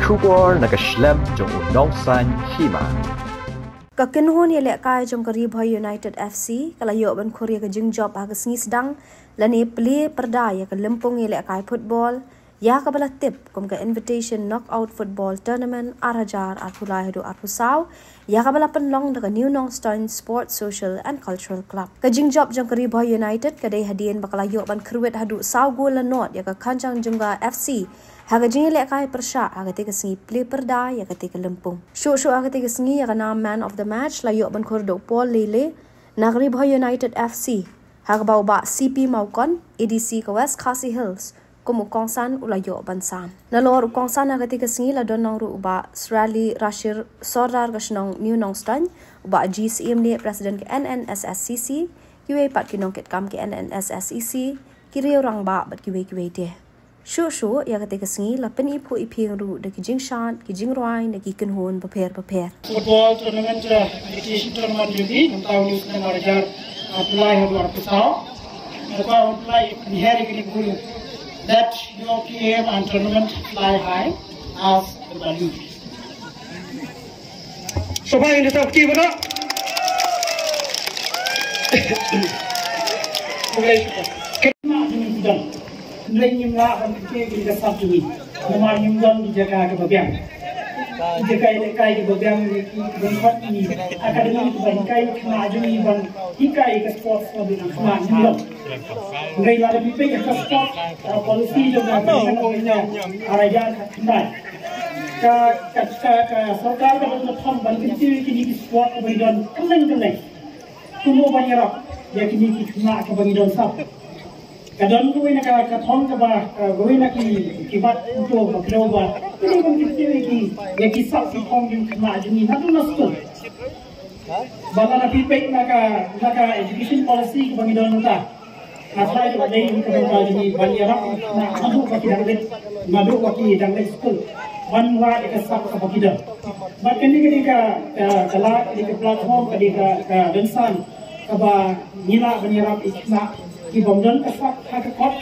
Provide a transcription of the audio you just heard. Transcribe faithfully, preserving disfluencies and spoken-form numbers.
Khubor na ka shlem jong u nongsan hima. Ka kynhun ïalehkai jong ka Ri Bhoi United F C ka la ïoh ban khur ïa ka jingjop ha ka sngi sdang lane plie pyrda ïa ka lympung ïalehkai football ïa kaba la tip kum ka Invitation Knockout Football Tournament ar hajar arphew lai haduh arphew saw, ïa kaba la pynlong da ka New Nongstoin Sports Social and Cultural Club. Ka jingjop jong ka Ri Bhoi United ka dei hadien ba ka la ïoh ban kyrwit haduh saw gol la nod ïa ka Kanchanjunga F C ha ka jingïalehkai pyrshah ha katei ka sngi plie pyrda ïa katei ka lympung. Shuh shuh ha katei ka sngi ïa ka nam Man of the Match la ïoh ban khur da u Paul Lele na ka Ri Bhoi United F C, ha kaba u Bah C P Mawkon, A D C ka West Khasi Hills, kum u kongsan u la ïoh ban sam. Nalor u kongsan ha katei ka sngi la don lang ruh u Bah Srali Rashir, Sordar ka shnong New Nongstoin, u Bah G Syiem Nieh, President ka N N S S C C, kiwei pat ki nongkitkam ka N N S S C C, ki riew rangbah bad kiwei kiwei de. Shuh shuh ïa katei ka sngi la pyniphuh iphieng ruh da ki jingshad, ki jingrwai na ki kynhun bapher bapher. Football tournament, uh, invitation tournament jong ngi, mynta u snem ar hajar arphew lai haduh arphew saw. Mynta u lai ni hari kini guru. Let your P M and tournament fly high as the balloon. Shuwa ïa ngi da ka kti bha. Congratulations. Kynmaw jong ngi ki don. Hynrei ngim lah ban kynmaw ïa ka sap jong ngi. Namar ngim don ki jaka kaba biang. Ki jaka ïalehkai kiba biang, ki ban khot ki academy kiba hikai khynnah jong ngi ban hikai ka sports kaba biang, khynnah ngim don. Hynrei lada phi peit ïa ka sport, uh, policy jong ka, ka, ka, ka, ka sorkar ka don ka thong ban kyntiew ïa kine ki sport kiba don kylleng kylleng. Kumno ban ïarap ïa kine ki khynnah kiba ngi don sap. Ka don kawei na ka, ka thong kaba, uh, kawei na ki, ki bat kumto ba kdew ba kine ban kyntiew ïa ki, ïa ki sap ki thong jong khynnah jong ngi naduh na skul. Ba lada phi peit na ka, na ka education policy kaba ngi don mynta. Nga tharai ba dei ka bynta jong ngi ban ïarap na, naduh ba ki dang leit, naduh ba ki dang leit skul. Ban wad ïa ka sap kaba ki don. Bad kane ka dei ka, ka, ka lad, ka dei ka platform, ka dei ka, ka rynsan kaba ngi lah ban ïarap ïa ki khynnah ki bym don ka sap ha ka kot.